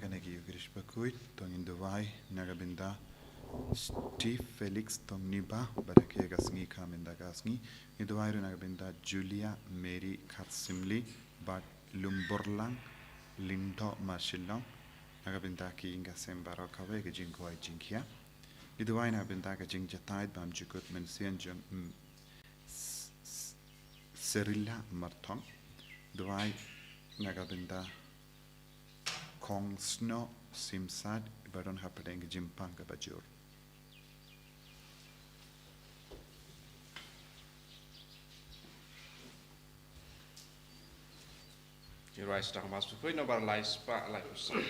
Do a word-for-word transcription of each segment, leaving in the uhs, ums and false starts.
Kane ki Eucharist bakhuid, to ngin duwai na ka bynta Steve Felix Tongniba, bad ha kane ka sngi ka mynta ka sngi. Ngi duwai ruh na ka bynta Julia Mary Khatsimli, bad Lumburlang Lindo Mashilong. Na ka bynta ki ïing ki sem baroh kawei, ka jingkhuid jingkhiah. Ngi duwai na ka bynta ka jingjahthait bymjukut mynsiem jong, mm, S-, S-, Serila Marthong. Duwai na ka bynta Kong Snoh Simsad, ba don hapdeng ka jingpang kaba jur. Ngi rwai sdang Mass bakhuid nombar lai spah laiphew saw.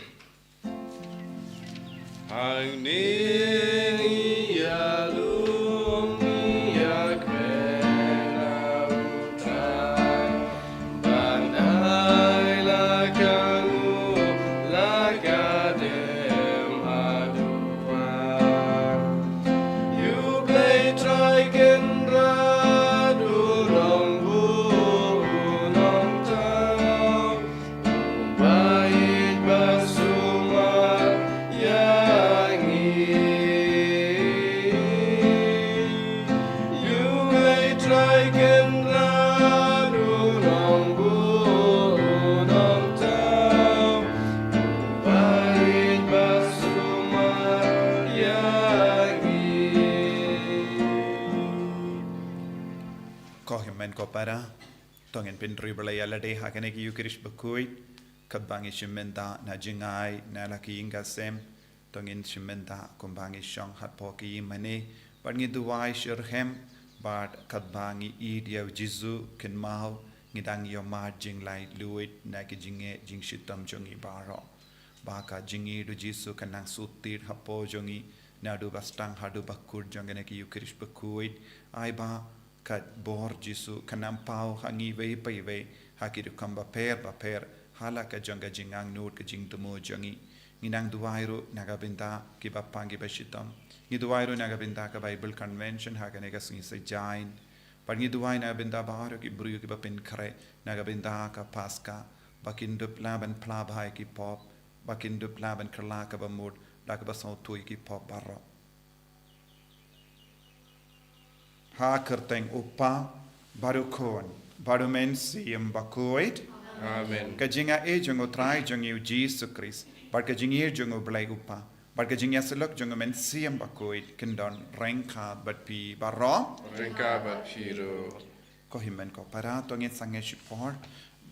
Hangne ïa lum ïa kmen, a U Trai, ban ai la ka nguh, la ka dem haduh. Ïa U Blei Trai Kynrad, u Nongbuh, u Nongthaw, u ba ïeit ba sumar ïa ngi. Ïa U Blei Trai Kynrad, u Nongbuh, u Nongthaw, u ba ïeit ba sumar ïa ngi. Ko hynmen ko para, to ngin pynroi bha ïa lade ha kane ka Eucharist bakhuid, katba ngi shim bynta na jingai na la ki ïing ki sem, to ngin shim bynta kumba ngi shong hapoh ki ïing mane, bad ngi duwai shitrhem, bad katba ngi ïeit ïa U Jisu, kynmaw ngi dang ïohmad jinglaitluid na ki jingeh jingshitom jong ngi baroh. Ba ka jingïeit U Jisu kan nang sut tied hapoh jong ngi, naduh ba sdang haduh ba kut jong kane ka Eucharist bakhuid, ai ba ka bor Jisu kan nang paw ha ngi iwei pa iwei, ha ki rukom bapher bapher, ha la ka jong ka jingangnud ka jingthmu jong ngi. Ngi nang duwai ruh na ka bynta ki bapang ki bashitom. Ngi duwai ruh na ka bynta ka Bible Convention ha kane ka sngi Saitjaiñ. Bad ngi duwai na ka bynta baroh ki briew kiba pynkhreh na ka bynta ka Paska, ba kin dup lah ban phla bha ïa ki pop, ba kin dup lah ban kylla kaba mut da kaba sngewthuh ïa ki pop baroh. Ha ka kyrteng U Kpa, bad U Khun, bad U Mynsiem Bakhuid. Amen. Ka jingaiei jong U Trai jong ngi U Jisu Khrist, bad ka jingïeit jong U Blei U Kpa, bad ka jingïasyllok jong U Mynsiem Bakhuid, kin don ryngkat bad phi baroh. Ryngkat bad phi ruh. Ko hynmen ko para, to ngin sangeh shipor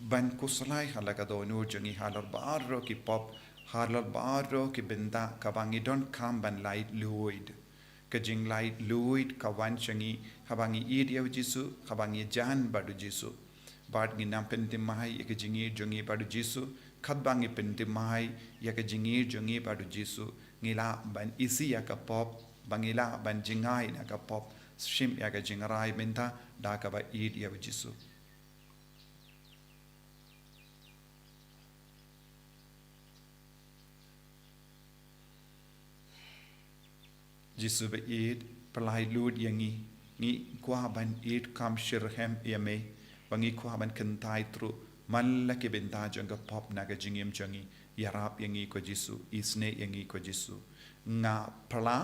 ban khuslai ha la ka dohnud jong ngi halor baroh ki pop, halor baroh ki bynta kaba ngi donkam ban laitluid. Ka jinglaitluid ka wan sha ngi haba ngi ïeit ïa U Jisu, haba ngi jan bad U Jisu. Bad ngi nang pynthymmai ïa ka jingïeit jong ngi bad U Jisu, katba ngi pynthymmai ïa ka jingïeit jong ngi bad U Jisu, ngi lah ban isih ïa ka pop, ba ngi lah ban jngai na ka pop, shim ïa ka jingrai mynta da kaba ïeit ïa U Jisu. Jisu ba ïeit, pyllait lut ïa ngi, ngi kwah ban ïeit kam shitrhem ïa me, ba ngi kwah ban kyntait ruh man la ki bynta jong ka pop na ka jingim jong ngi. Ïarap ïa ngi ko Jisu, isynei ïa ngi ko Jisu. Nga phla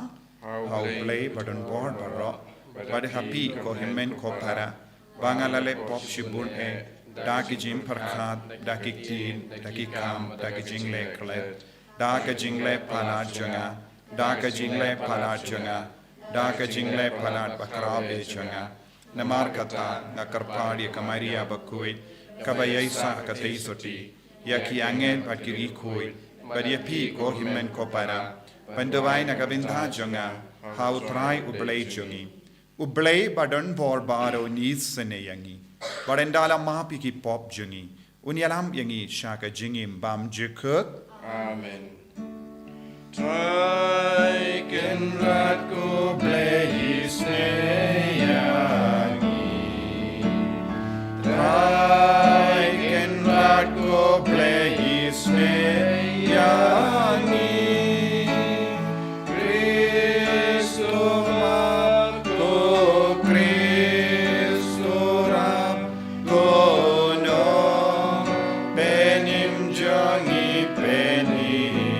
ha U Blei ba don bor baroh, bad ha phi ko hynmen ko para, ba nga la leh pop shibun eh, da ki jingpyrkhat, da ki ktien, da ki kam, da ki jingleh klet, da ka jingleh palat jong nga, da ka jingleh palat jong nga, da ka jingleh palat bakhraw eh jong nga. Namar kata nga kyrpad ïa ka Maria bakhuid, kaba ïaisah ka tei sotti, ïa ki angel bad ki riewkhuid, bad ïa phi ko hynmen ko para, ban duwai na ka bynta jong nga ha U Trai U Blei jong ngi. U Blei ba don bor baroh un isynei ïa ngi, bad un da la map ïa ki pop jong ngi, un ïalam ïa ngi sha ka jingim bymjukut. Amen. Trai Kynrad ko Blei isynei ïa ngi. Trai Kynrad ko Blei isynei ïa ngi. Khrist u map, ko Khrist u rap, ko nongpynim jong ngi, pynim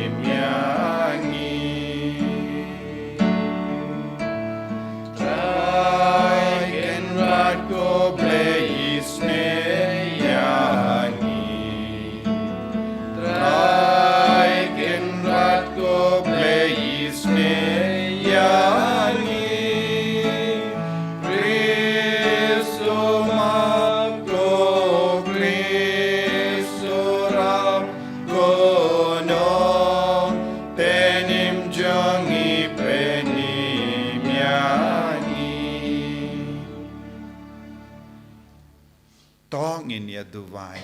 ngin ïa duwai.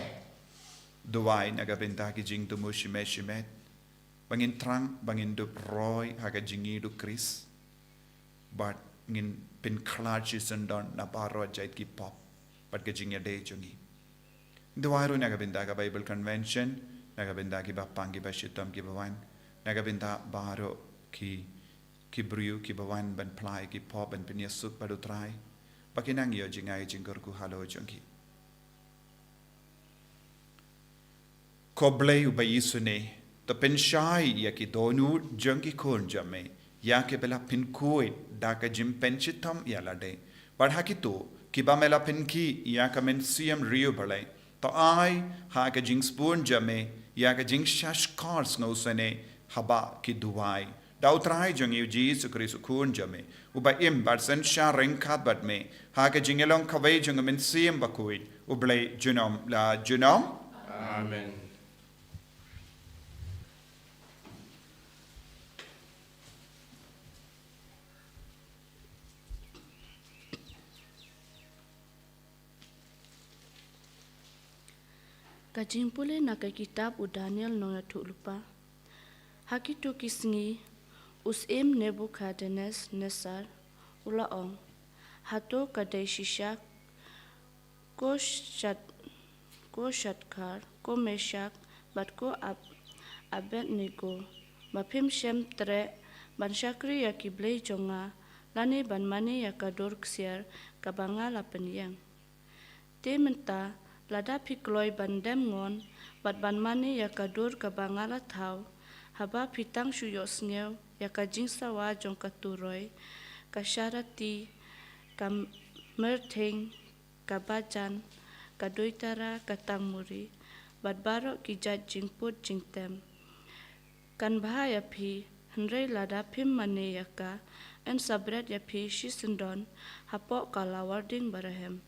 Duwai na ka bynta ki jingthmu shimet shimet, ba ngin thrang, ba ngin dup roi ha ka jingïeit u Khrist, bad ngin pynkhlad shisyndon na baroh jait ki pop bad ka jingïadei jong ngi. Duwai ruh na ka bynta ka Bible Convention, na ka bynta kiba pang, kiba shitom, kiba wan, na ka bynta baroh ki, ki briew kiba wan ban phla ïa ki pop, ban pynïasuk bad u Trai, ba kin nang ïoh jngai jingkyrkhu halor jong ki. Ko Blei uba isynei, to pynshai ïa ki dohnud jong ki khun jong me, ïa kiba la pynkhuid da ka jingpynshitom ïa lade. Bad ha kito kiba me la pynkhih ïa ka mynsiem riewblei, to ai ha ka jingsbun jong me ïa ka jingshahshkor sngewsynei haba ki duwai. Da u Trai jong ngi u Jisu Khrist u Khun jong me, uba im bad synshar ryngkat bad me ha ka jingïalong kawei jong ka Mynsiem Bakhuid, U Blei junom la junom. Amen. Ka jingpule na ka kitab u Daniel Nongïathuhlypa. Ha kito ki sngi, u syiem Nebukhadnesar u la ong, hato ka dei shisha, ko Shad-, ko Shadrak, ko Meshak, bad ko Ab-, Abednego, ba phim shym treh ban shakri ïa ki blei jong nga, lane ban mane ïa ka dur ksiar kaba nga la pynïeng? Te mynta, lada phi kloi ban dem ngon, bad ban mane ïa ka dur kaba nga la thaw, haba phi tang shu ïohsngew ïa ka jingsawa jong ka turoi, ka sharati, ka myrtheng, ka bajan, ka doitara, ka tangmuri, bad baroh ki jait jingput jingtem, kan bha ïa phi, hynrei lada phim mane ïa ka, yn sa bret ïa phi shisyndon hapoh ka lawarding barhem.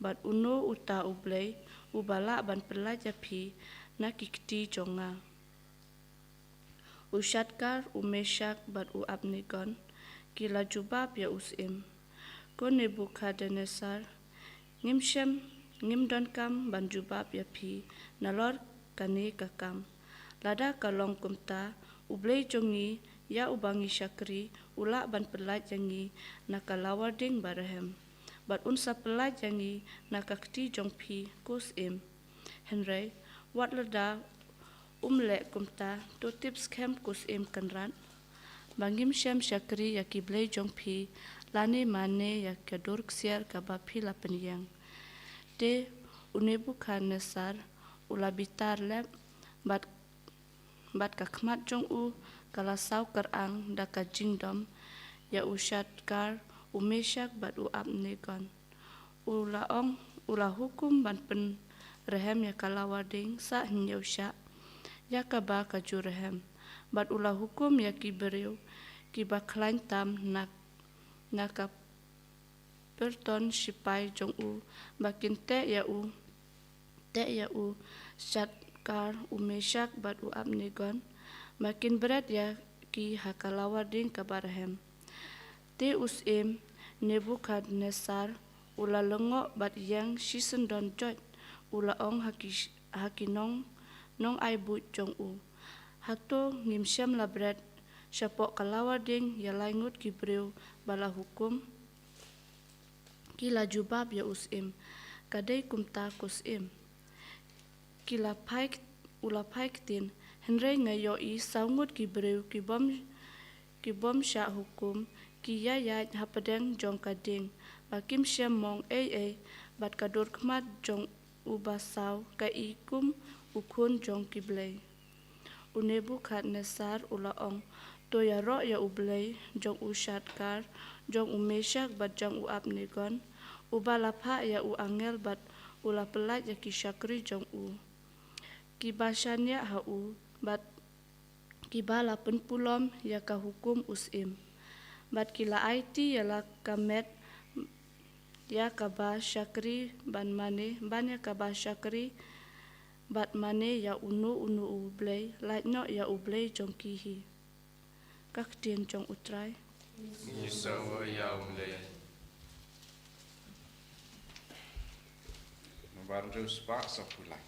Bad uno uta U Blei uba lah ban pyllait ïa phi na ki kti jong nga? U Shadrak, u Meshak, bad u Abednego ki la jubab ïa u syiem, ko Nebukhadnesar, ngim shym, ngim donkam ban jubab ïa phi nalor kane ka kam. Lada ka long kumta, U Blei jong ngi, ïa uba ngi shakri, u lah ban pyllait ïa ngi na ka lawarding barhem, bad un sa pyllait ïa ngi na ka kti jong phi, ko syiem. Hynrei wat lada um leh kumta, to tip skhem, ko syiem kynrad, ba ngim shym shakri ïa ki blei jong phi, lane mane ïa ka dur ksiar kaba phi la pynïeng. Te u Nebukhadnesar u la bitar lep, bad, bad ka khmat jong u ka la saw kyrang da ka jingdom ïa u Shadrak, u Meshak, bad u Abednego. U la ong, u la hukum ban pynrhem ïa ka lawarding sah hynñiew shah ïa kaba ka ju rhem. Bad u la hukum ïa ki briew kiba khlaiñ tam na, na ka pyrthon shipai jong u, ba kin teh ïa u, teh ïa u Shadrak, u Meshak, bad u Abednego, ba kin bret ïa ki ha ka lawarding kaba rhem. Te u syiem Nebukhadnesar u la lyngngoh bad ïeng shisyndon joit, u la ong ha ki, ha ki nong, nongai buit jong u, hato ngim shym la bret shapoh ka lawarding ïa lai ngut ki briew ba la hukum? Ki la jubab ïa u syiem, ka dei kumta, ko syiem. Ki la phai, u la phai ktien, hynrei nga ïohi saw ngut ki briew ki bym, ki bym shah hukum, ki ïaid ïaid hapdeng jong ka dieng, ba kim shym mong ei ei, bad ka dur khmat jong uba saw ka i kum u khun jong ki blei. U Nebukhadnesar u la ong, to ïaroh ïa U Blei jong u Shadrak, jong u Meshak, bad jong u Abednego, uba la phah ïa u angel bad u la pyllait ïa ki shakri jong u, kiba shaniah ha u, bad kiba la pynpulom ïa ka hukum u syiem. Bad ki la aiti ïa la ka met ïa kaba shakri ban mane, ban ïa kaba shakri bad mane ïa uno uno u blei, lait noh ïa U Blei jong ki hi. Ka ktien jong U Trai. Ngi sngewbha ïa U Blei. Wan rus ba sa pula.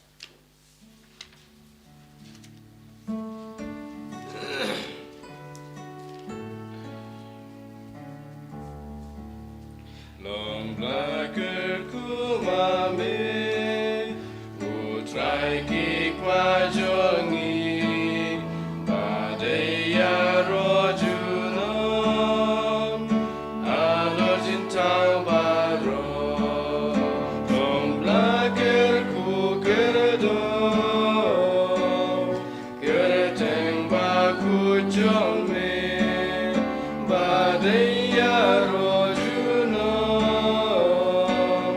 Long bla kyrkhu ma me, U Trai ki kwah jong ngi, ba dei ïaroh junom halor jingthaw baroh. Long bla kyrkhu kyrdoh, kyrteng bakhuid jong me, ba dei ïaroh junom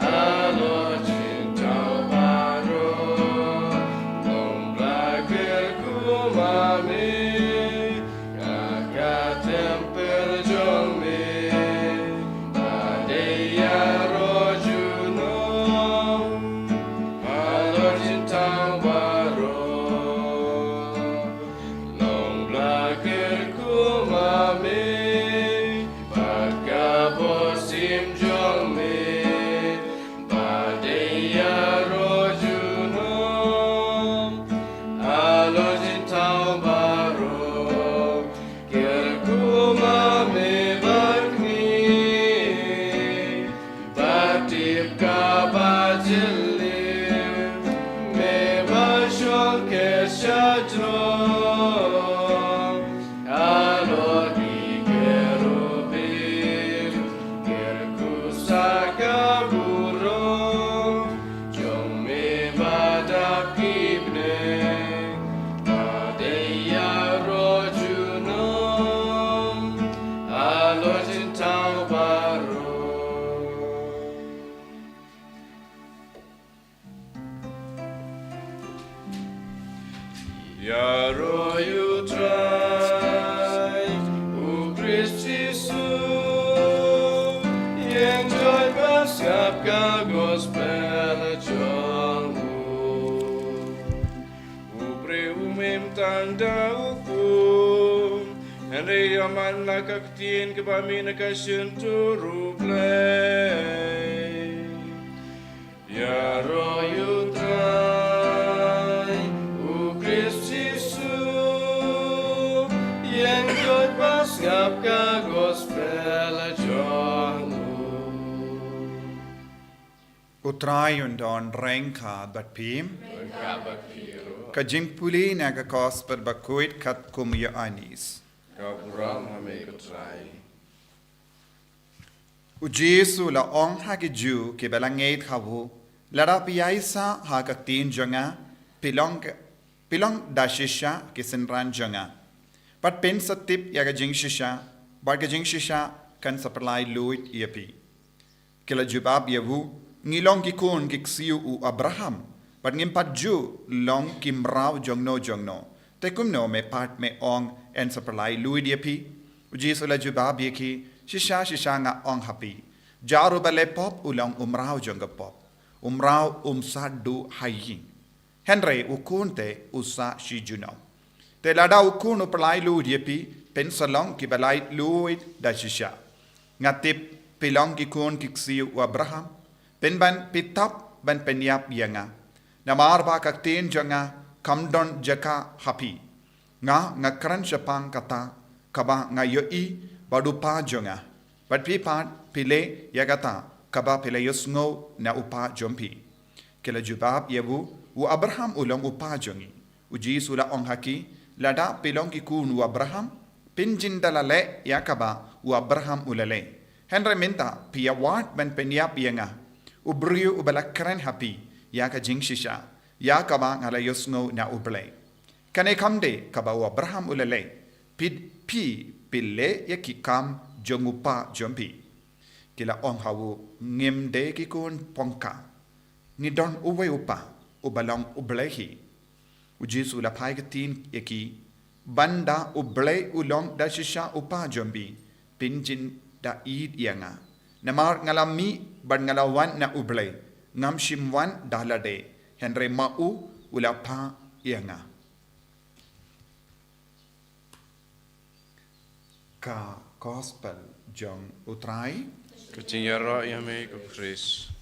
halor jingthaw baroh. Long bla kyrkhu ma me, ka ka templ jong me, ba dei ïaroh junom halor jingthaw baroh. Long bla kyrkhu ma me, bad ka bor sim jong me, ba dei ïaroh junom halor jingthaw baroh. Kyrkhu ma me bad ngi, ba tip kaba jylliew, me ba shongkhet shajrong halor ki kerubim. Kyrkhu sa ka burom jong me ba dap ki bneng, ba dei ïaroh junom halor jingthaw baroh. Ïaroh ïa U Trai, U Khrist Jisu, ïeng joit ba sngap ka gospel jong u. U briew um im tang da u kum, hynrei ïa man la ka ktien kaba mih na ka shyntur U Blei. Ïaroh ïa U Trai, U Khrist Jisu, ïeng joit ba sngap ka gospel jong u. U Trai un don ryngkat bad phi. Ryngkat bad phi ruh. Ka jingpule na ka gospel bakhuid katkum u Ïoannis. Ka burom ha me ko Trai. U Jisu u la ong ha ki Jiw kiba la ngeit ha u, lada phi ïaisah ha ka ktien jong nga, phi long ka, phi long da shisha ki synran jong nga. Bad phin sa tip ïa ka jingshisha, bad ka jingshisha kan sa pynlait luid ïa phi. Ki la jubab ïa u, ngi long ki khun ki ksiew u Abraham, bad ngim pat ju long ki mraw jongno jongno. Te kumno me pat me ong yn sa pynlait luid ïa phi? U Jisu u la jubab ïa ki, shisha shisha nga ong ha phi, jar uba leh pop u long u mraw jong ka pop. U mraw um sah duh ha ïing, hynrei u khun te u sah shi junom. Te lada u khun u pynlait luid ïa phi, phin sa long kiba lait luid da shisha. Nga tip phi long ki khun ki ksiew u Abraham, pynban phi thap ban pynïap ïa nga. Namar ba ka ktien jong nga kam don jaka ha phi. Nga, nga kren shaphang kata kaba nga ïohi bad u Kpa jong nga, bad phi pat phi leh ïa kata kaba phi la ïohsngew na u Kpa jong phi. Ki la jubab ïa u, u Abraham u long u kpa jong ngi. U Jisu u la ong ha ki, lada phi long ki khun u Abraham, phin jin da la leh ïa kaba u Abraham u la leh. Hynrei mynta phi ïa wad ban pynïap ïa nga, u briew uba la kren ha phi ïa ka jingshisha, ïa kaba nga la ïohsngew na U Blei. Kane kam dei kaba u Abraham u la leh, phi, phi, phi leh ïa ki kam jong u kpa jong phi. Ki la ong ha u, ngim dei ki khun pongka, ngi don uwei u Kpa, uba long U Blei hi. U Jisu u la phai ktien ïa ki, ban da U Blei u long da shisha u Kpa jong phi, phin jin da ïeit ïa nga. Namar nga la mih bad nga la wan na U Blei, ngam shym wan da lade, hynrei ma u u la phah ïa nga. Ka gospel jong U Trai. Ka jingïaroh ïa me ko Khrist.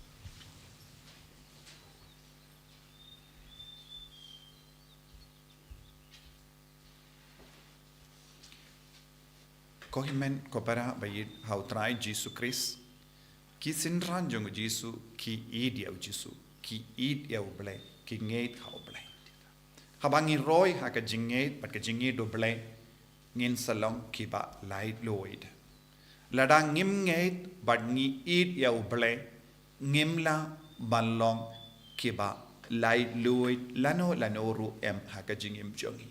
Ko hynmen ko para ba ïeit ha u Trai Jisu Khrist, ki synran jong u Jisu ki ïeit ïa u Jisu, ki ïeit ïa u Blei, ki ngeit ha u Blei. Haba ngi roi ha ka jingngeit bad ka jingïeit u Blei, ngin sa long kiba laitluid. Lada ngim ngeit bad ngi ïeit ïa u Blei, ngim lah ban long kiba laitluid lano lano ruh em ha ka jingim jong ngi.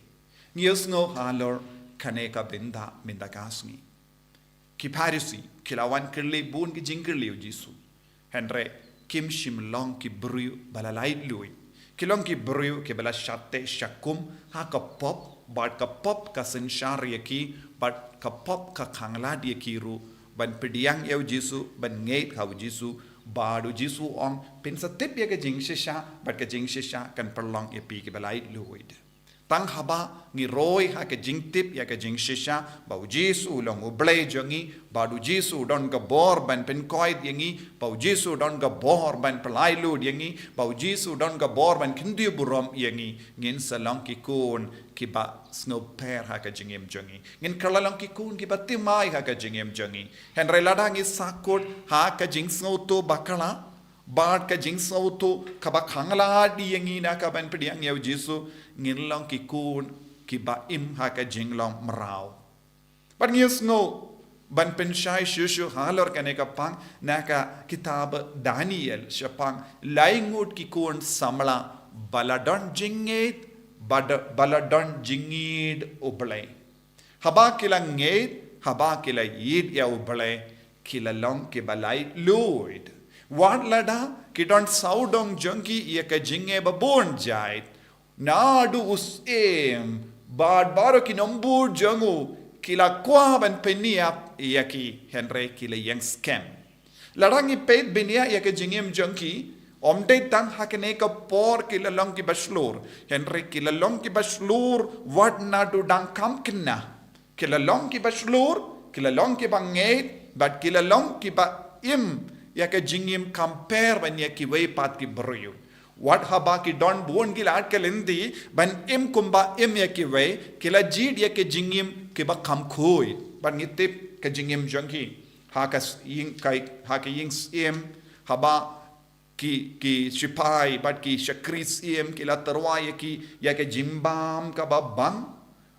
Ngi ïohsngew halor kane ka bynta mynta ka sngi. Ki Pharisi ki la wan kylli bun ki jingkylli ïa u Jisu. Hynrei kim shym long ki briew ba la laitluid. Ki long ki briew kiba la shah teh shah kum ha ka pop, bad ka pop ka synshar ïa ki, bad ka pop ka khanglad ïa ki ruh ban pdiang ïa u Jisu, ban ngeit ha u Jisu. Bad u Jisu u ong, phin sa tip ïa ka jingshisha, bad ka jingshisha kan pynlong ïa phi kiba laitluid. Tang haba ngi roi ha ka jingtip ïa ka jingshisha ba u Jisu u long u Blei jong ngi, bad u Jisu u don ka bor ban pynkoit ïa ngi, ba u Jisu u don ka bor ban pyllait lut ïa ngi, ba u Jisu u don ka bor ban kyntiew burom ïa ngi, ngin sa long ki khun kiba sngewpher ha ka jingim jong ngi. Ngin kylla long ki khun kiba thymmai ha ka jingim jong ngi. Hynrei lada ngi sahkut ha ka jingsngewthuh bakla bad ka jingsngewthuh kaba khanglad ïa ngi na ka ban pdiang ïa u Jisu, ngin long ki khun kiba im ha ka jinglong mraw. Bad ngi ïohsngew ban pynshai shuh shuh halor kane ka pang na ka kitab Daniel, shaphang lai ngut ki khun samla ba la don jingngeit, ba la don jingïeit u Blei. Haba ki la ngeit, haba ki la ïeit ïa u Blei, ki la long kiba laitluid. Wat lada ki don sawdong jong ki ïa ka jingeh ba bun jait, naduh u syiem bad baroh ki nongbud jong u, ki la kwah ban pynïap ïa ki, hynrei ki la ïeng skhem. Lada ngi peit bniah ïa ka jingim jong ki, ym dei tang ha kane ka por ki la long kiba shlur, hynrei ki la long kiba shlur wat naduh dang kham khynnah. Ki la long kiba shlur, ki la long kiba ngeit, bad ki la long kiba im ïa ka jingim kham pher ban ïa kiwei pat ki briew. Wat haba ki don bun ki lad ki lynti ban im kumba im ïa kiwei, ki la jied ïa ka jingim kiba kham khuid. Bad ngi tip ka jingim jong ki ha ka s-, ïing kai, ha ka ïing syiem, haba ki, ki shipai bad ki shakri syiem ki la tyrwa ïa ki ïa ka jingbam kaba bang,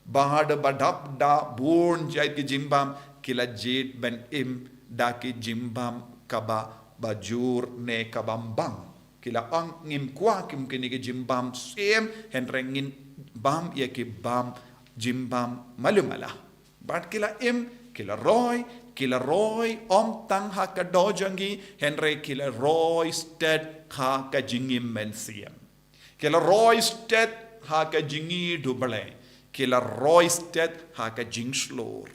bad ba dap da bun jait ki jingbam, ki la jied ban im da ki jingbam kaba, ba jur ne kaba bang. Ki la ong, ngim kwah kum kine ki jingbam syiem, hynrei ngin bam ïa ki bam jingbam malu mala. Bad ki la im, ki la roi, ki la roi ym tang ha ka doh jong ki, hynrei ki la roi stet ha ka jingim mynsiem. Ki la roi stet ha ka jingïeit u Blei, ki la roi stet ha ka jingshlur.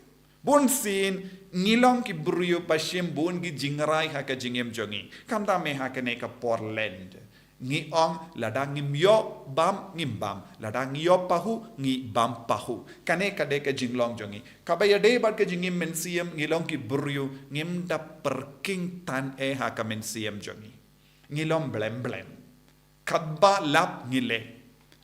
Bun sien ngi long ki briew ba shim bun ki jingrai ha ka jingim jong ngi. Khamtam eh ha kane ka por Lent. Ngi ong, lada ngim ïoh bam, ngim bam. Lada ngi ïoh pahuh, ngi bam pahuh. Kane ka dei ka jinglong jong ngi. Kaba ïadei bad ka jingim mynsiem, ngi long ki briew, ngim da pyrkhing than eh ha ka mynsiem jong ngi. Ngi long blem blem. Katba lap ngi leh.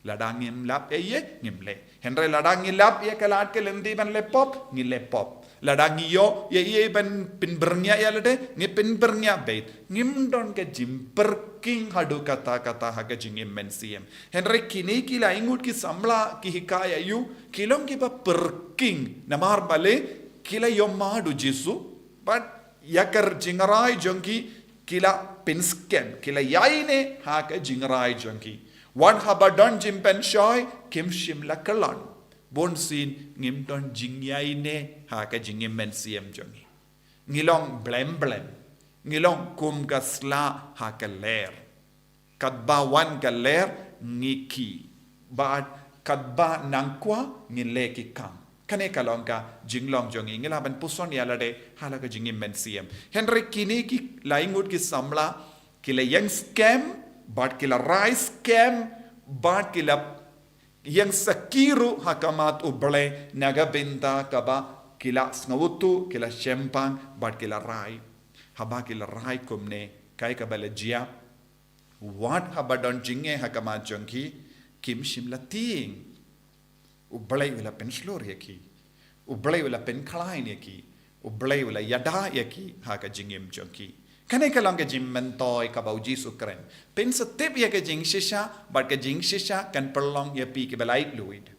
Lada ngim lap ïa ei, ngim leh. Hynrei lada ngi lap ïa ka lad ka lynti ban leh pop, ngi leh pop. Lada ngi ïoh ïa ei ban pynbyrngia ïa lade, ngi pynbyrngia beit. Ngim don ka jingpyrkhing haduh katta katta ha ka jingim mynsiem. Hynrei kine ki lai ngut ki samla ki hikai ïa u, ki long kiba pyrkhing. Namar balei? Ki la ïohmad u Jisu, bad ïa ka jingrai jong ki, ki la pynskhem, ki la ïaineh ha ka jingrai jong ki. Wat haba don jingpynshoi, kim shym la kyllon. Bun sien ngim don jingïaineh ha ka jingim mynsiem jong ngi. Ngi long blem blem. Ngi long kum ka sla ha ka ler. Katba wan ka ler ngi khih. Bad katba nang kwah ngi leh ki kam. Kane ka long ka jinglong jong ngi, ngi lah ban puson ïa lade ha la ka jingim mynsiem. Hynrei kine ki lai ngut ki samla, ki la ïeng skhem, bad ki la rai skhem, bad ki la ïeng sakhi ruh ha khmat u Blei na ka bynta kaba ki la sngewthuh, ki la shemphang, bad ki la rai. Haba ki la rai kumne, kaei kaba la jia? Wat haba don jingeh ha khmat jong ki, kim shym la tieng. U Blei u la pynshlur ïa ki. U Blei u la pynkhlaiñ ïa ki, U Blei u la ïada ïa ki ha ka jingim jong ki. Kane ka long ka jingmyntoi kaba U Jisu u kren. Pynsngewthuh ïa ka jingshisha, bad ka jingshisha kan pynlong ïa phi kiba laitluid.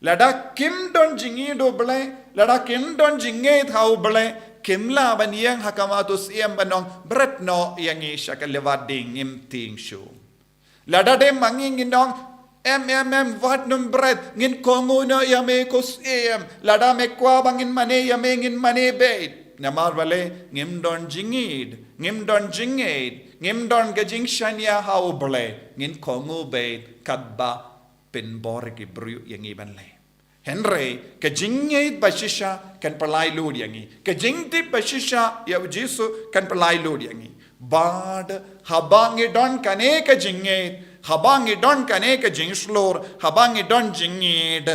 Lada kim don jingïeit U Blei, lada kim don jingngeit ha U Blei, kim lah ban ïeng ha khmat u Syiem ban ong, bret noh ïa ngi sha ka liwa ding, ngim tieng shuh. Lada dei ma ngi ngin ong, em, em, em, wat nym bret, ngin kohnguh noh ïa me ko Syiem. Lada me kwah ba ngin mane ïa me, ngin mane beit. Namar balei? Ngim don jingngeit, ngim don jingngeit, ngim don ka jingshaniah ha U Blei, ngin kohnguh beit katba pynbor ki briew ïa ngi ban leh. Hynrei ka jingngeit ba shisha kan pyllait lut ïa ngi. Ka jingtip ba shisha ïa U Jisu kan pyllait lut ïa ngi. Bad haba ngi don kane ka jingngeit, haba ngi don kane ka jingshlur, haba ngi don jingngeit,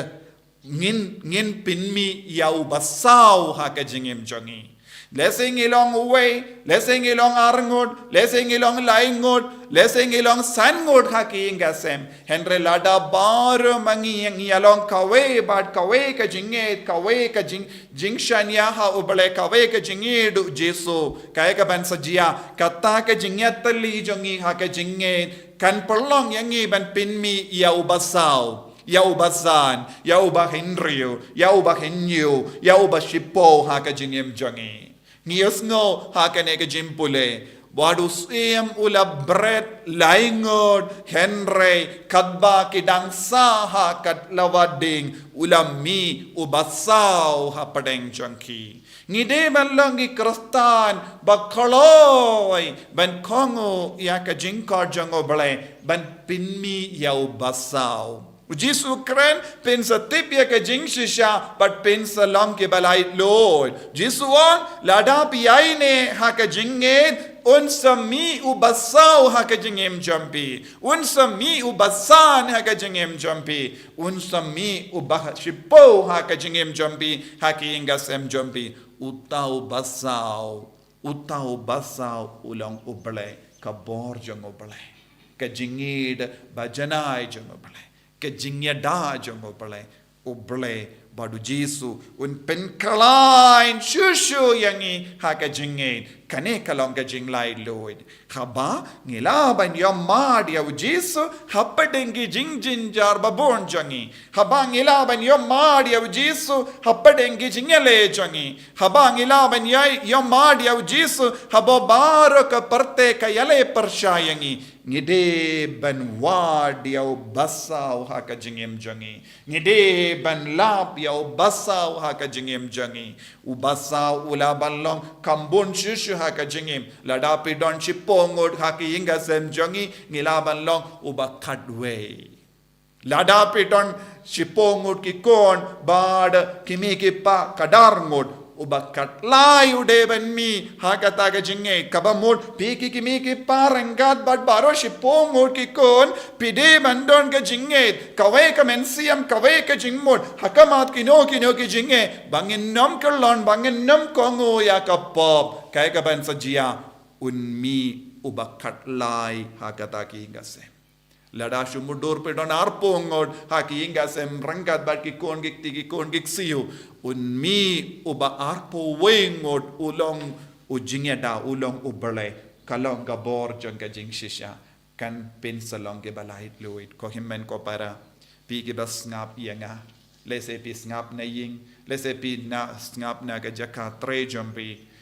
ngin, ngin pynmih ïa u basaw ha ka jingim jong ngi. Lehse ngi long uwei, lehse ngi long arngut, lehse ngi long laingut, lehse ngi long sanngut ha ka ïing ka sem. Hynrei lada baroh ma ngi ngi ïalong kawei bad kawei ka jingngeit, kawei ka jing, jingshaniah ha U Blei, kawei ka jingngeit U Jisu, kaei kaban sa jia? Kata ka jingïatylli jong ngi ha ka jingngeit kan pynlong ïa ngi ban pynmih ïa u basaw, ïa u basan, ïa u bahynriew, ïa u bahynñiew, ïa u bashiphew ha ka jingim jong ngi. Ngi ïohsngew ha kane ka jingpule, ba u Syiem u la bret laingut, hynrei katba ki dang sah ha ka liwa ding, u la mih u basaw hapdeng jong ki. Ngi dei ban long ki Khristan ba kloi ban kohnguh ïa ka jingkhot jong U Blei, ban pynmih ïa u basaw. U Jisu u kren, pynsngewthuh ïa ka jingshisha bad pynshlur kiba laitluid. Jisu u ong, lada phi ïaineh ha ka jingngeit, un sa mih u basaw ha ka jingim jong phi, un sa mih u basan ha ka jingim jong phi, un sa mih u bashiphew ha ka jingim jong phi, ha ka ïing ka sem jong phi. Uta u basaw, uta u basaw u long U Blei, ka bor jong U Blei, ka jingngeit bajanai jong U Blei, ka jingïada jong U Blei. U Blei bad U Jisu un pynkhlaiñ shuh shuh ïa ngi ha ka jingngeit. Kane ka long ka jinglaitluid. Haba ngi lah ban ïohmad ïa U Jisu hapdeng ki jingjynjar babun jong ngi. Haba ngi lah ban ïohmad ïa U Jisu hapdeng ki jingïaleh jong ngi. Haba ngi lah ban ïa, ïohmad ïa U Jisu ha baroh ka pyrthei ka ïaleh pyrshah ïa ngi. Ngi dei ban wad ïa u basaw ha ka jingim jong ngi. Ngi dei ban lap ïa u basaw ha ka jingim jong ngi. U basaw u lah ban long kham bun shuh shuh ha ka jingim. Lada phi don shiphew ngut ha ka ïing ka sem jong ngi, ngi lah ban long uba khatwei. Lada phi don shiphew ngut ki khun bad ki mei ki pa khatar ngut, uba khatlai u dei ban mih ha kata ka jingngeit. Kaba mut phi ki, ki mei ki pa ryngkat bad baroh shiphew ngut ki khun, phi dei ban don ka jingngeit, kawei ka mynsiem, kawei ka jingmut ha khmat kino kino ki jingngeit, ba ngin nym kyllon, ba ngin nym kohnguh ïa ka pop. Kaei kaban sa jia? Un mih uba khatlai ha kata ka ïing ka sem. Lada shu mutdur phi don arphew ngut ha ka ïing ka sem ryngkat bad ki khun ki kti, ki khun ki ksiew, un mih uba arphew wei ngut, u long u jingïada, u long U Blei. Ka long ka bor jong ka jingshisha. Kan pynsa long kiba laitluid. Ko hynmen ko para, phi kiba sngap ïa nga, lehse phi sngap na ïing, lehse phi na sngap na ka jaka trei jong phi,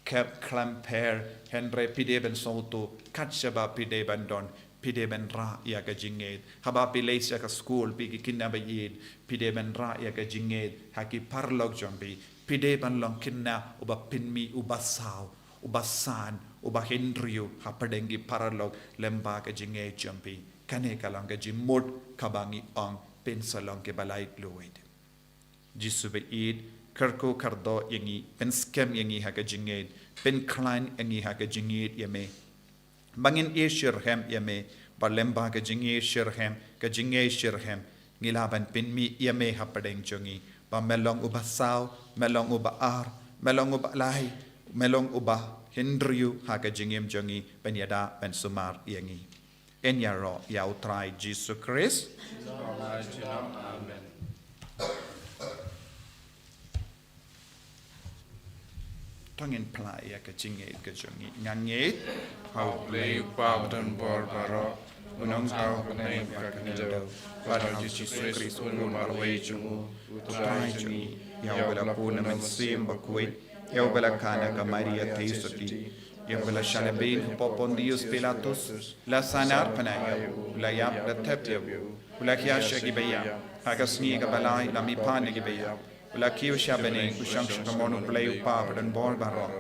khlem pher, hynrei phi dei ban sngewthuh, kat shaba phi dei ban don, phi dei ban rah ïa ka jingngeit. Haba phi leit sha ka skul, phi ki khynnah ba ïeit, phi dei ban rah ïa ka jingngeit ha ki paralok jong phi. Phi dei ban long khynnah uba pynmih u basaw, uba san, uba hynriew hapdeng ki paralok lyngba ka jingngeit jong phi. Kane ka long ka jingmut kaba ngi ong pynsa long kiba laitluid. Jisu ba ïeit, kyrkhu kyrdoh ïa ngi, pynskhem ïa ngi ha ka jingngeit, pynkhlaiñ ïa ngi ha ka jingngeit ïa me. Ba ngin ïeit shitrhem ïa me, ba lyngba ka jingïeit shitrhem, ka jingngeit shitrhem, ngi lah ban pynmih ïa me hapdeng jong ngi. Ba me long uba saw, me long uba ar, me long uba lai, me long uba hynriew ha ka jingim jong ngi, ban ïada, ban sumar ïa ngi. Yn ïaroh ïa U Trai Jisu Khrist. Amen. Ngin phla ïa ka jingngeit ka jong ngi. Ngan ngeit ha U Blei U Kpa ba don bor baroh, U Nongthaw ha bneng bad ha khyndew, bad ha U Jisu Khrist U Khun Marwei jong U, U Trai jong ngi, ïa uba la pun na Mynsiem Bakhuid, ïa uba la khang na ka Maria theisotti, ïa uba la shah lehbeiñ hapoh Pontius Pilatus, la sahnarphna ïa u, la ïap, la thep ïa u, u la khia sha ki baïap, ha ka sngi kaba lai la mihpat na ki baïap, u la kiew sha bneng, u shong sha kamon U Blei U Kpa ba don bor baroh.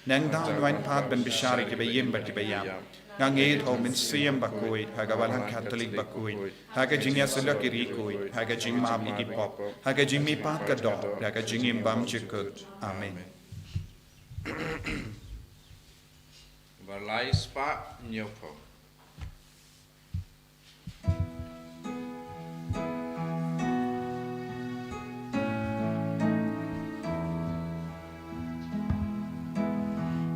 Nangta un wan pat ban bishar ïa ki baïm bad ki baïap. Nga ngeit ha U Mynsiem Bakhuid, ha ka Balang Katholik bakhuid, ha ka jingïasyllok ïa ki riewkhuid, ha ka jingmap ïa ki pop, ha ka jingmihpat ka doh, ha ka jingim bymjukut. Amen. Ba lai spah hynñiew phew.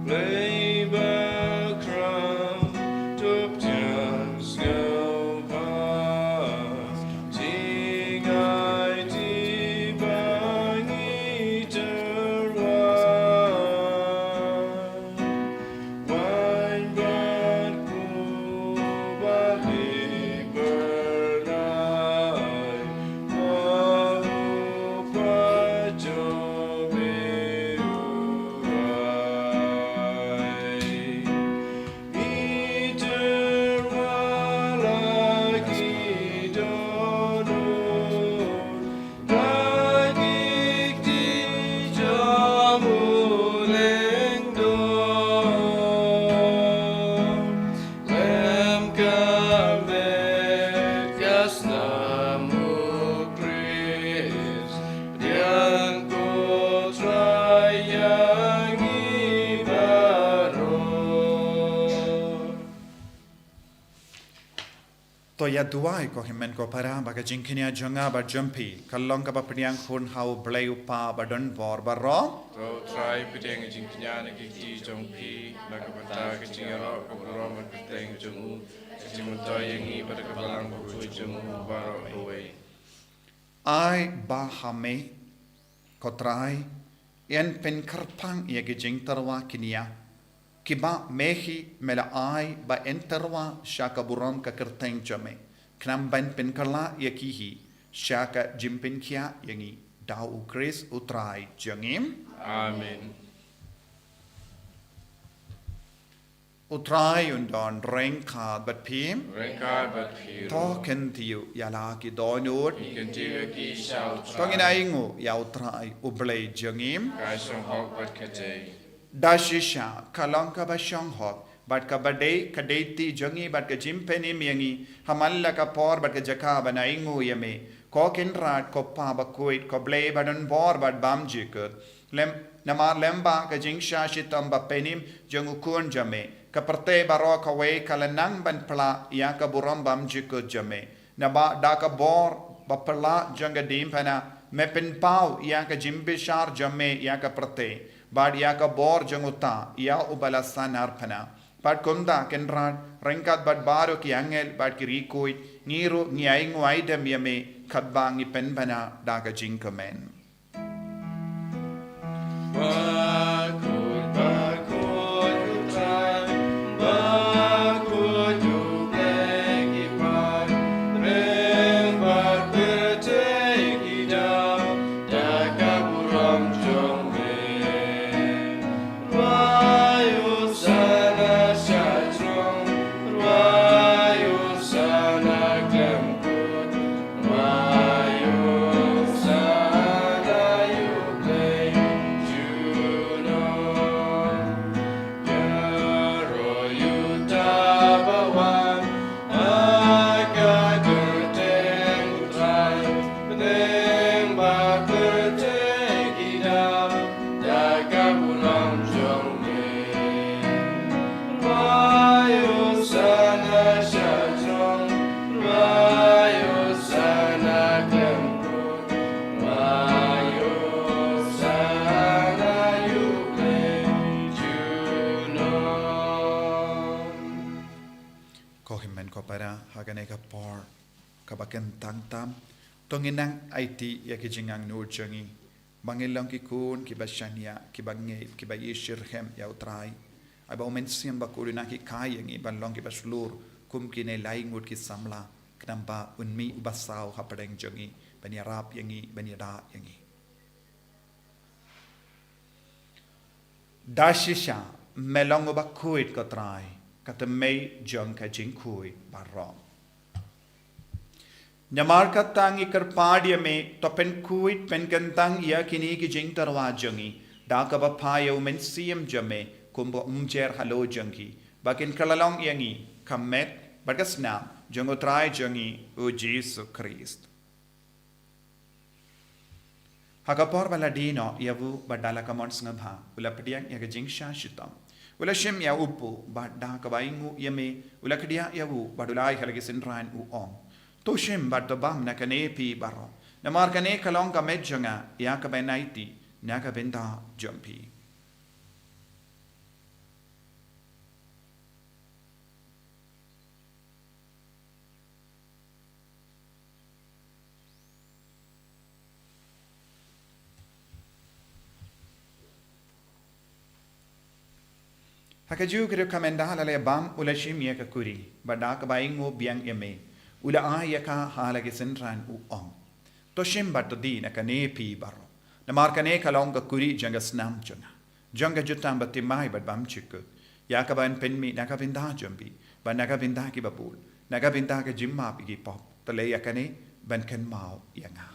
Play background, top jam, sngewbha, jingai ti bang iter wa. Wan bad ku bali bernai, wa u pa jong me u rai. Iter wa la ki dono, To ïa duwai ko hynmen ko para ba ka jingkñia jong nga bad jong phi ka long kaba pdiang hun ha U Blei U Kpa ba don bor baroh. To Trai pdiang ka jingkñia na ki kti jong phi, na ka bynta ka jingïaroh ka burom bad ka kyrteng jong u, ka jingmyntoi ïa ngi bad ka balang bakhuid jong u baroh kawei. Ai ba ha me ko Trai, yn pynkyrpang ïa ki jingtyrwa kñia kiba me hi me la ai ba yn tyrwa sha ka burom ka kyrteng jong me, khnang ban pynkylla ïa ki hi sha ka jingpynkhiah ïa ngi, da U Khrist U Trai jong ngi. Amen. U Trai un don ryngkat bad phi. Ryngkat bad phi ruh. To kyntiew ïa la ki dohnud. Ngi kyntiew ïa ki sha U Trai. To ngin ainguh ïa U Trai U Blei jong ngi. Ka shong hok bad ka dei. Da shisha ka long kaba shong hok bad kaba dei ka dei ti jong ngi bad ka jingpynim ïa ngi ha man la ka por bad ka jaka ban ainguh ïa me, ko Kynrad, ko Pa bakhuid, ko Blei ba don bor bad bymjukut. Lem, namar lem bad ka jingshah shitom bapynim jong U Khun jong me, ka pyrthei baroh kawei ka la nang ban phla ïa ka burom bymjukut jong me. Naba da ka bor baphylla jong ka diengphna me pynpaw ïa ka jingbishar jong me ïa ka pyrthei, bad ïa ka bor jong uta ïa uba la sahnarphna. Bad kumta Kynrad, ryngkat bad baroh ki angel bad ki riewkhuid, ngi ruh ngi ainguh aidem ïa me katba ngi pynbna da ka jingkmen. Ko hynmen ko para, ha kane ka por kaba kyntang tam, to ngin nang aiti ïa ki jingangnud jong ngi. Ba ngin long ki khun kiba shaniah, kiba ngeit, kiba ïashitrhem ïa U Trai. Ai ba U Mynsiem Bakhuid un hikai ïa ngi ban long kiba shlur kum kine lai ngut ki samla, khnang ba un mih uba saw hapdeng jong ngi, ban ïarap ïa ngi, ban ïada ïa ngi. Da shisha me long uba khuid, ko Trai, ka tymmen jong ka jingkhuid baroh. Namar kata ngi kyrpad ïa me, to pynkhuid pynkyntang ïa kine ki jingtyrwa jong ngi da kaba phah ïa U Mynsiem jong me kum u umjer halor jong ki, ba kin kylla long ïa ngi ka met bad ka snam jong U Trai jong ngi, U Jisu Khrist. Ha ka por ba la die noh ïa u bad da la ka mon sngewbha, u la pdiang ïa ka jingshah shitom. U la shim ïa u pud bad da kaba ainguh ïa me, u la kdiah ïa u bad u la ai ha la ki synran, u ong: To shim bad to bam na kane phi baroh, namar kane ka long ka met jong nga ïa kaba yn aiti na ka bynta jong phi. Ha kajuh ka dei ka mynta la leh bam, u la shim ïa ka kuri bad da kaba ainguh biang ïa me, u la ai ïa ka ha la ki synran, u ong: To shim bad to die na kane phi baroh, namar kane ka long ka kuri jong ka snam jong nga, jong ka jutang bathymmai bad bymjukut, ïa kaba yn pynmih na ka bynta jong phi bad na ka bynta kiba bun, na ka bynta ka jingmap ïa ki pop. To leh ïa kane ban kynmaw ïa nga.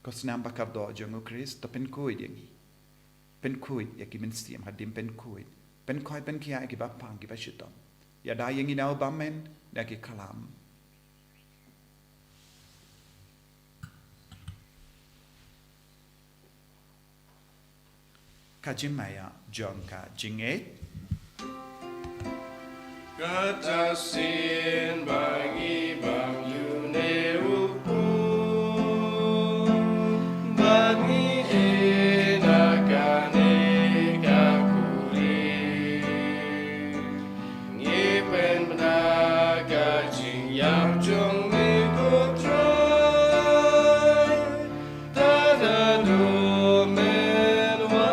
Ko snam ba kyrduh jong U Khrist, to pynkhuid ïa ngi. Pynkhuid ïa ki mynsiem hadien pynkhuid, pynkhuid pynkhiah ïa kiba pang, kiba shitom. Ïada ïa ngi na u bymman na ki khlam. Ka jingmaïa jong ka jingngeit. Kata sien ba ngi bam ïa une u pud, ba ngi ïeh na kane ka kuri. Ngi pynbna ka jingïap jong me, ko Trai, tad haduh men wan.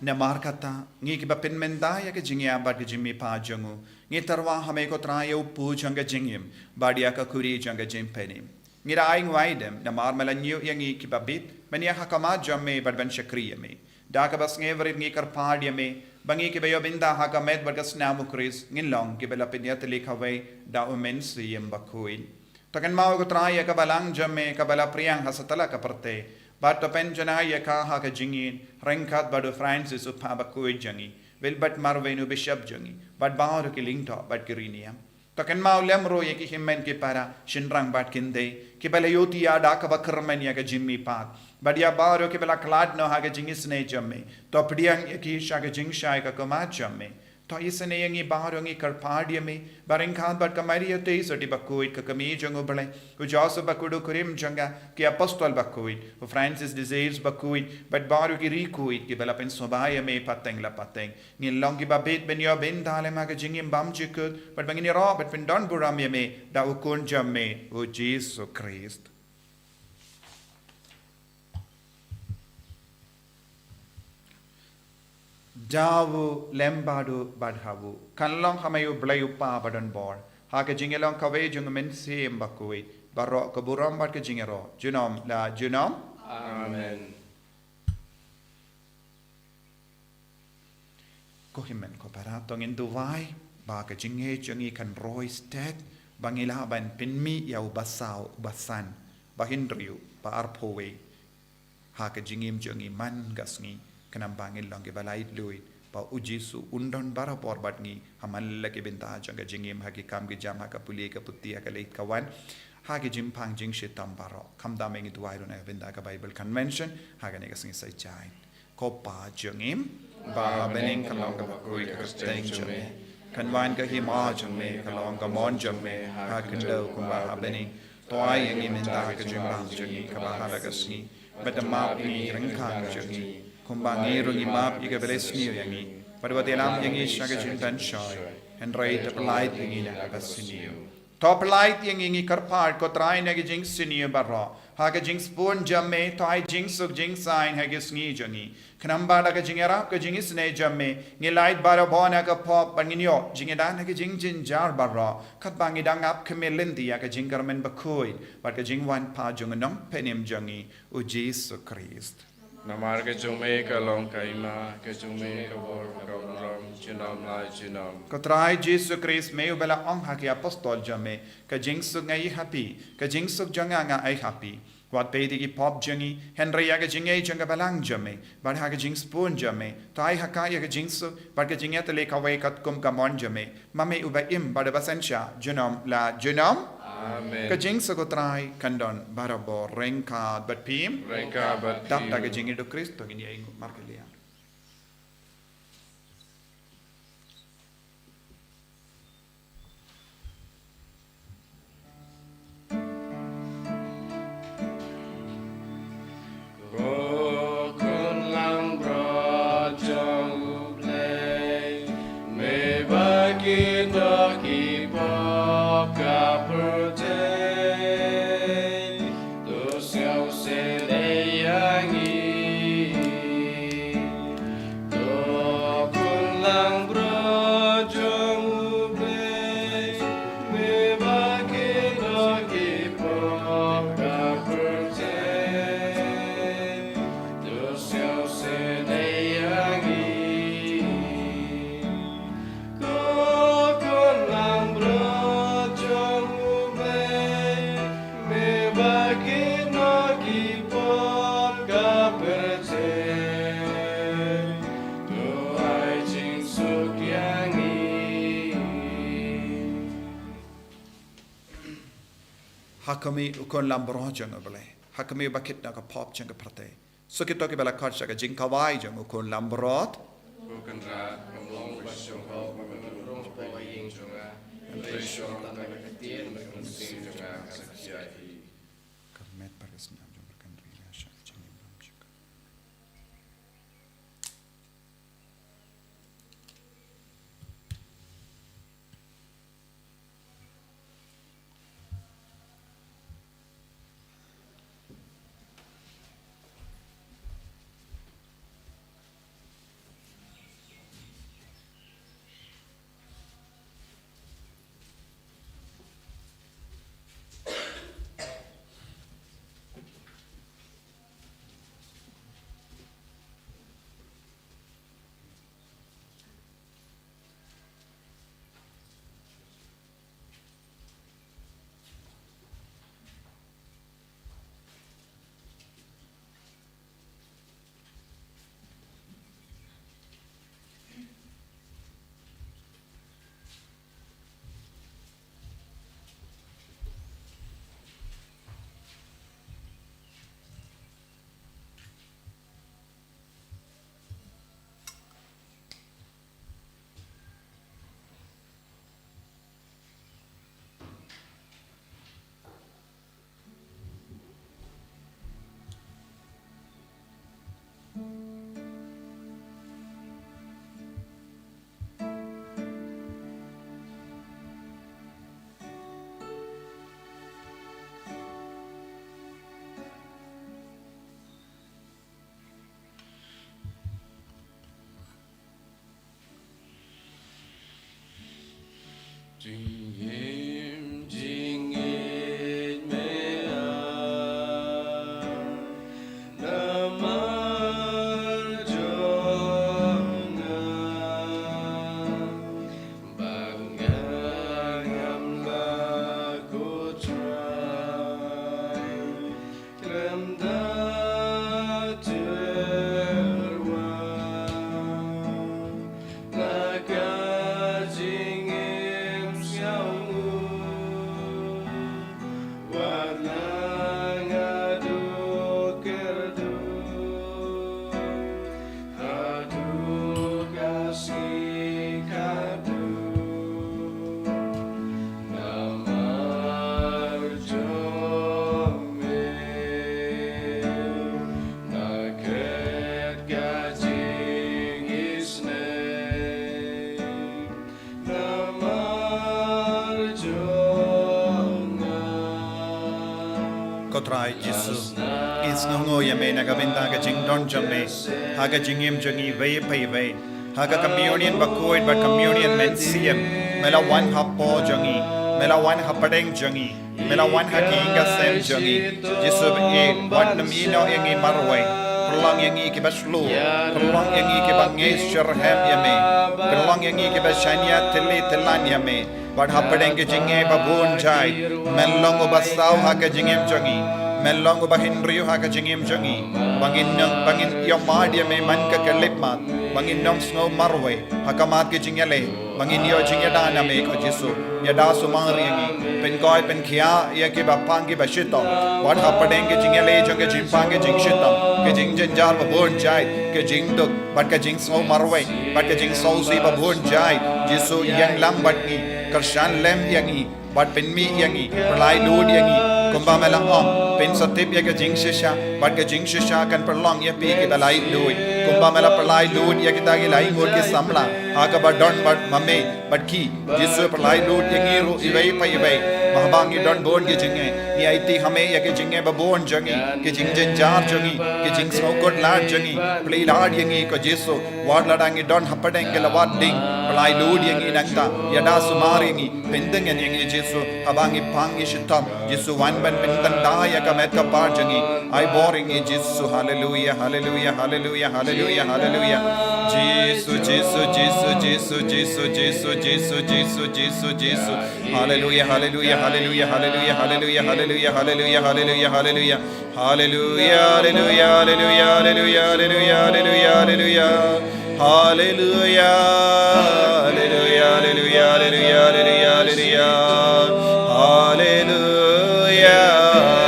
Namar kata, ngi kiba pynmynta ïa ka jingïap bad ka jingmihpat jong u, ngi tyrwa ha me, ko Trai, ïa u pud jong ka jingim bad ïa ka kuri jong ka jingpynim. Ngi da ai nguai dem namar me la ñiew ïa ngi kiba bit ban ïaid ha khmat jong me bad ban shakri ïa me. Da kaba sngewrit ngi kyrpad ïa me ba ngi kiba ïoh bynta ha ka met bad ka snam U Khrist ngin long kiba la pynïatylli kawei da U Mynsiem Bakhuid. To kynmaw, ko Trai, ïa ka balang jong me kaba la pdiang ha satlak ka pyrthei, bad to pynjanai ïa ka ha ka jingïeit ryngkat bad u Francis u Papa Bakhuid jong ngi, Wilbert Marwein u Bishop jong ngi, bad baroh ki lyngdoh bad ki riewniam. To kynmaw lem ruh ïa ki hynmen ki para, shynrang bad kynthei kiba la ïohthiah da kaba kyrmen ïa ka jingmihpat, bad ïa baroh kiba la khlad noh ha ka jingisynei jong me. To pdiang ïa ki sha ka jingshai ka khmat jong me. To isynei ïa ngi baroh, ngi kyrpad ïa me, ba ryngkat bad ka Maria Theisotti Bakhuid, ka Kmie jong U Blei, u Joseph Bakhuid u kurim jong ka, ki Apostol Bakhuid, u Francis de Sales Bakhuid, bad baroh ki riewkhuid kiba la pynsngewbha ïa me pateng la pateng, ngin long kiba bit ban ïoh bynta lem ha ka jingim bymjukut, bad ba ngin ïaroh bad pyndonburom ïa me da u Khun jong me, u Jisu Khrist. Da u lem bad u bad ha u, kan long ha me U Blei U Kpa badonbor, ha ka jingïalong kawei jong U Mynsiem Bakhuid, baroh ka burom bad ka jingïaroh junom la junom. Amen. Ko hynmen ko para, to ngin duwai ba ka jingngeit jong ngi kan roi stet, ba ngin lah ban pynmih ïa u basaw, u basan, bahynriew, ba arphew wei ha ka jingim jong ngi man ka sngi, khnang ba ngin long kiba laitluid, ba U Jisu un don barabor bad ngi ha man la ki bynta jong ka jingim, ha ki kam ki jam, ha ka pule ka puthi, ha ka leit ka wan, ha ki jingpang jingshitom baroh. Khamtam ngi duwai ruh na ka bynta ka Bible Convention ha kane ka sngi Saitjaiñ. Ko Pa jong ngi ba ha bneng, ka long kaba khuid ka kyrteng jong me. Kan wan ka hima jong me, ka long ka mon jong me ha khyndew kumba ha bneng. To ai ïa ngi mynta ka jingbam jong ngi kaba ha la ka sngi. Bad to map ïa ngi ki ryngkang jong ngi, kumba ngi ruh ngi map ïa kiba la sniew ïa ngi. Bad wat ïalam ïa ngi sha ka jingpynshoi, hynrei to pyllait ïa ngi na kaba sniew. To pyllait ïa ngi, ngi kyrpad, ko Trai, na ki jingsniew baroh. Ha ka jingsbun jong me, to ai jingsuk jingsaiñ ha ki sngi jong ngi. Khnang ba da ka jingïarap ka jingisynei jong me, ngin lait barabor na ka pop bad ngin ïoh jingïada na ki jingjynjar baroh. Katba ngi dang ap khmih lynti ïa ka jingkyrmen bakhuid bad ka jingwan pat jong u Nongpynim jong ngi, u Jisu Khrist. Namar ka jong me ka long ka hima, ka jong me ka bor, ka burom, junom la junom. Ko Trai Jisu Khrist, me uba la ong ha ki apostol jong me, ka jingsuk nga ai ha phi, ka jingsuk jong nga nga ai ha phi. Wat peit ïa ki pop jong ngi, hynrei ïa ka jingngeit jong ka balang jong me, bad ha ka jingsbun jong me, to ai ha ka ïa ka jingsuk bad ka jingïatylli kawei katkum ka mon jong me, ma me uba im bad uba synshar junom la junom. Amen. Ka jingsuk u Trai kan don barabor ryngkat bad phi. Ryngkat bad phi. Dap da ka jingïeit u Khrist, to ngin ïa ïeng markylliang. Ko khun langbrot jong U Blei, me ba kyndoh ki pop ka pyrthei, to sngewsynei ïa ngi. To khun langbrot jong U Blei, me ba kyndoh ki pop ka pyrthei, to sngewsynei ïa ngi. Ko khun langbrot jong U Blei, me ba kyndoh ki pop ka pyrthei, to ai jingsuk ïa ngi. Ha khmih u khun langbrot jong U Blei, ha khmih uba kit na ka pop jong ka pyrthei. Sa kito kiba la khot sha ka jingkhawai jong u khun langbrot. Ko Kynrad, kam long ba shong hok ba men rung hapoh ka ïing jong nga, hynrei shong tang da ka ktien bad ka mynsiem jong nga ka sa khia hi. Ka met bad ka sniang jong ka Kynrad la shah ka jingim ram jong ka. Jingim jingngeit me ai, namar Trai Jisu. Ngi sngewnguh ïa me na ka bynta ka jingdon jong me ha ka jingim jong ngi iwei pa iwei. Ha ka communion bakhuid bad communion mynsiem, me la wan hapoh jong ngi, me la wan hapdeng jong ngi, me la wan ha ki ïing ka sem jong ngi. Jisu ba ïeit, wat nym ïehnoh ïa ngi marwei. Pynlong ïa ngi kiba shlur, pynlong ïa ngi kiba ngeit shitrhem ïa me, pynlong ïa ngi kiba shaniah tylli tylan ïa me. Bad hapdeng ka jingeh ba bun jait, men long uba saw ha ka jingim jong ngi, men long uba hynriew ha ka jingim jong ngi. Ba ngin nang, ba ngin ïohmad ïa me man ka khyllipmat, ba ngin nang sngew marwei ha khmat ka jingïaleh, ba ngin ïoh jingïada na me ko Jisu. Ïada sumar ïa ngi, pynkhiah pynkhiah ïa kiba pang kiba shitom. Bad hapdeng ka jingïaleh jong ka jingpang ka jingshitom, ka jingjynjar ba bun jait, ka jingduk, bad ka jingsngew marwei, bad ka jingsngewsih ba bun jait. Jisu, ïeng lang bad ngi, kyrshan lem ïa ngi, bad pynmih ïa ngi, pynlait lut ïa ngi. Kumba me la ong, pynsahtip ïa ka jingshisha, bad ka jingshisha kan pynlong ïa phi kiba lait lut. Kumba me la pynlait lut ïa kita ki lai ngut ki samla ha kaba don bad ma me bad ki, Jisu, pynlait lut ïa ngi ruh iwei pa iwei. Ba haba ngi don bun ki jingeh, ngi aiti ha me ïa ki jingeh ba bun jong ngi, ki jingjynjar jong ngi, ki jingsngewkhuslai jong ngi. Plie lad ïa ngi ko Jisu, wat lada ngi don hapdeng ki lawad ding, pynlait lut ïa ngi nangta. Ïada sumar ïa ngi, pyntngen ïa ngi Jisu, haba ngi pang ngi shitom. Jisu, wan ban pyntngen ïa ka met ka phad jong ngi. Ai bor ïa ngi Jisu. Haleluia, haleluia, haleluia, haleluia, haleluia. Jisu, Jisu, Jisu, Jisu, Jisu, Jisu, Jisu, Jisu, Jisu, Jisu. Haleluia, haleluia, haleluia, haleluia, haleluia, haleluia, haleluia, haleluia, haleluia. Haleluia, haleluia, haleluia, haleluia, haleluia, haleluia, haleluia. Haleluia, haleluia, haleluia, haleluia, haleluia. Haleluia,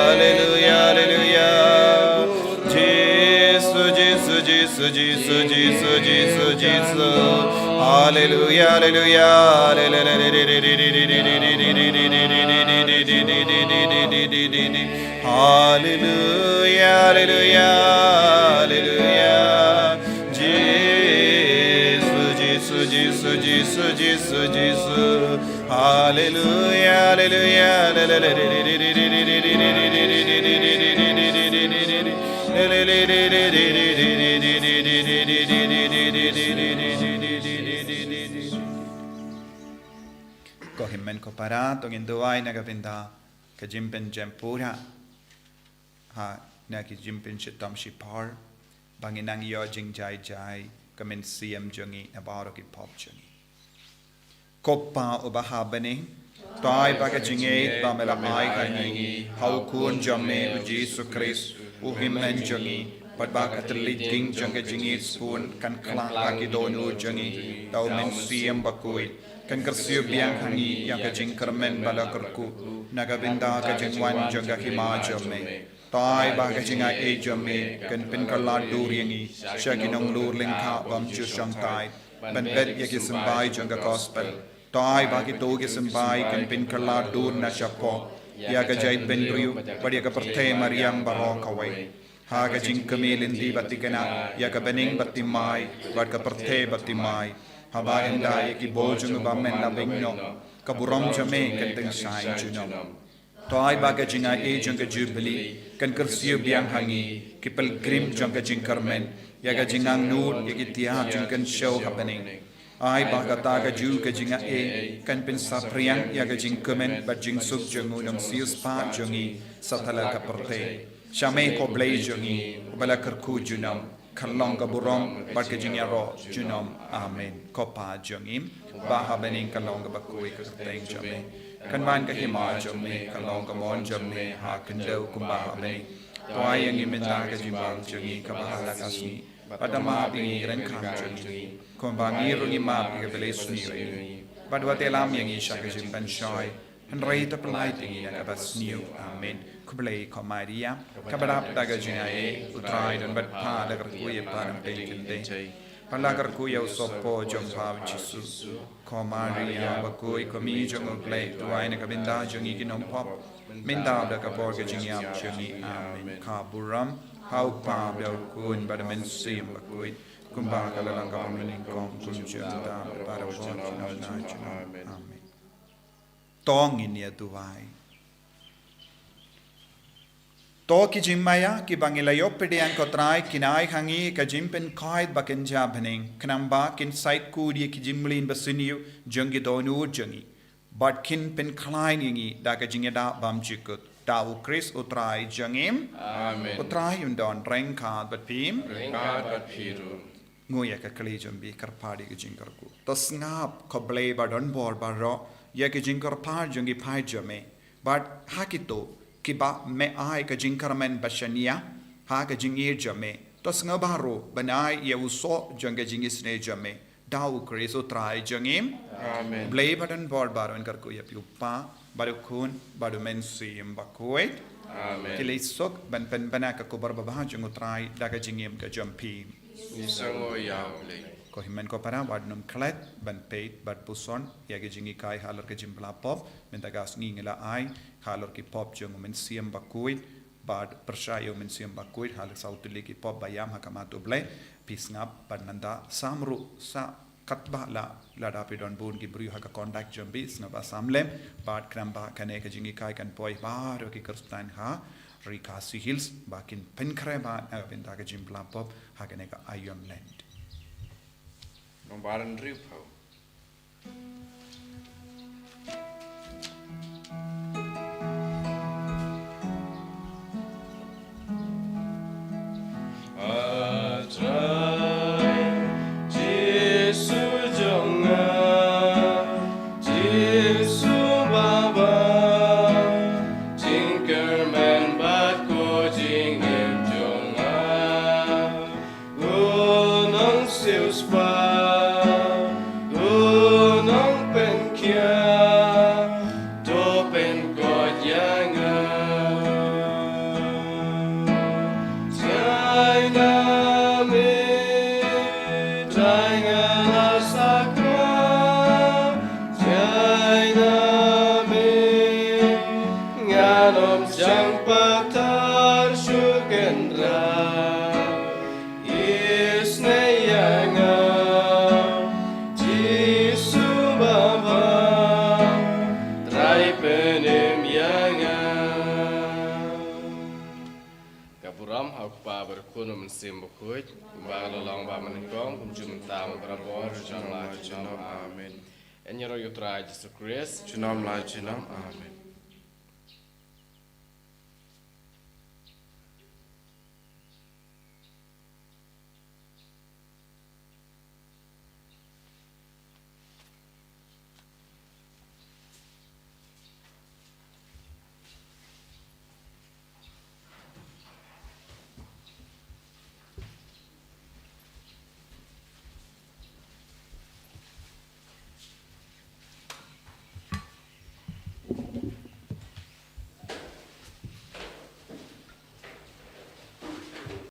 haleluia, haleluia. Jisu, Jisu, Jisu, Jisu, Jisu, Jisu, Jisu. Haleluia, haleluia, haleluia. Haleluia, haleluia, haleluia. Jisu, Jisu, Jisu, Jisu, Jisu, Jisu. Haleluia, haleluia. Ko hynmen ko para, to ngin duwai na ka bynta ka jingpynjem pura ha na ki jingpynshitom shipor, ba ngin nang ïoh jingjai jai ka mynsiem jong ngi na baroh ki pop jong ngi. Ko Pa uba ha bneng, to ai ba ka jingngeit ba me la ai ha ngi ha u Khun jong me u Jisu Khrist, u hynmen jong ngi, bad ba ka thylliej king jong ka jingngeit sbun kan khlad ha ki dohnud jong ngi da u Mynsiem Bakhuid, kan kyrsiew biang ha ngi ïa ka jingkyrmen ba la kyrkhu na ka bynta ka jingwan jong ka hima jong me. To ai ba ka jingaiei jong me kan pynkylla dur ïa ngi sha ki nonglur lyngkha bym ju shongthait ban bet ïa ki symbai jong ka gospel. To ai ba kito ki symbai kan pynkylla dur na shapoh ïa ka jaitbynriew bad ïa ka pyrthei mariang baroh kawei, ha ka jingkmie lynti ba thikna ïa ka bneng bad thymmai bad ka pyrthei bad thymmai. Haba ynda ïa ki bor jong u bymman la beng noh, ka burom jong me kan tyngshaiñ junom. To ai ba ka jingaiei jong ka Jubili kan kyrsiew biang ha ngi ki pilgrim jong ka jingkyrmen ïa ka jingangnud ïa ki tiar jingkynshew ha bneng. Ai ba kata ka juh ka jingaiei kan pynsaphriang ïa ka jingkmen bad jingsuk jong u Nongsiewspah jong ngi satlak ka pyrthei. Sha me ko Blei jong ngi uba la kyrkhu junom, ka long ka burom bad ka jingïaroh junom. Amen. Ko Pa jong ngi ba ha bneng, ka long kaba khuid ka kyrteng jong me. Kan wan ka hima jong me, ka long ka mon jong me ha khyndew kumba ha bneng. To ai ïa ngi mynta ka jingbam jong ngi kaba ha la ka sngi, bad da map ïa ngi ryngkat jong ngi, kumba ngi ruh ngi map ïa kiba leh sniew ïa ngi. Bad wat ïalam ïa ngi sha ka jingpynshoi, hynrei to pyllait ïa ngi na kaba sniew. Amen. Khublei ko Maria, kaba dap da ka jingaiei, u Trai u don bad pha. La kyrkhu ïa pha na pdeng kynthei, bad la kyrkhu ïa u sohpop jong pha u Jisu. Ko Maria bakhuid, ko Kmie jong u Blei, duwai na ka bynta jong ngi ki nongpop, mynta bad ha ka por ka jingïap jong ngi. Amen. Ka burom ha u Kpa bad ha u Khun bad ha u Mynsiem Bakhuid, kumba ka la long, kaba mynnyngkong, kumjuh, mynta bad barabor, junom junom. Amen. To ngin ïa duwai. To ki jingmaïa kiba ngi la ïoh pdiang, ko Trai, kin ai ha ngi ka jingpynkhuid ba kynja bneng, khnang ba kin sait kut ïa ki jingmlien basniew jong ki dohnud jong ngi, bad kin pynkhlaiñ ïa ngi da ka jingïada bymjukut. Da U Khrist U Trai jong ngi. Amen. U Trai un don ryngkat bad phi. Ryngkat bad phi ruh. Nguh ïa ka kylli jong phi, kyrpad ïa ka jingkyrkhu. To sngap, ko Blei ba don bor baroh, ïa ka jingkyrpad jong ki paid jong me. Bad ha kito kiba me ai ka jingkyrmen bashaniah ha ka jingïeit jong me, to sngewbha ruh ban ai ïa u soh jong ka jingisynei jong me. Da U Khrist U Trai jong ngi. Amen. Blei ba don bor baroh un kyrkhu ïa phi, U Kpa, bad U Khun, bad U Mynsiem Bakhuid. Amen. Ki leit suk ban pynbna ka khubor babha jong U Trai da ka jingim ka jong phi. Ngi sngew ïa U Blei. Ko hynmen ko para, wat nym klet ban peit bad puson ïa ki jinghikai halor ka jingbylla pop, mynta ka sngi ngi la ai halor ki pop jong U Mynsiem Bakhuid, bad pyrshah ïa U Mynsiem Bakhuid halor saw tylli ki pop ba ïam ha khmat U Blei. Phi sngap bad mynta sam ruh sa katba la, lada phi don bun ki briew ha ka contact jong phi, sngewbha sam lem, bad khnang ba kane ka jinghikai kan poi baroh ki Khristan ha ri Khasi Hills, ba kin pynkhreh bha na ka bynta ka jingbylla pop ha kane ka Ion Lent. Nombar hynriewphew. A Trai Jisu jong nga, Jisu ba bha, jingkyrmen bad ko jingim jong nga. U nongsiewspah, u nongpynkhiah, to pynkhuid ïa nga. Jai na me, Trai, nga la sakma, jai na me, ngan ym shang pathar shuh, Kynrad. Isynei ïa nga, Jisu ba bha, Trai, pynim ïa nga. Ka burom ha U Kpa bad U Khun bad U Mynsiem Bakhuid, kumba ka la long bad mynnyngkong, kumjuh mynta, barabor, junom la junom. Amen. Yn ïaroh ïa U Trai Jisu Khrist. Junom la junom. Amen.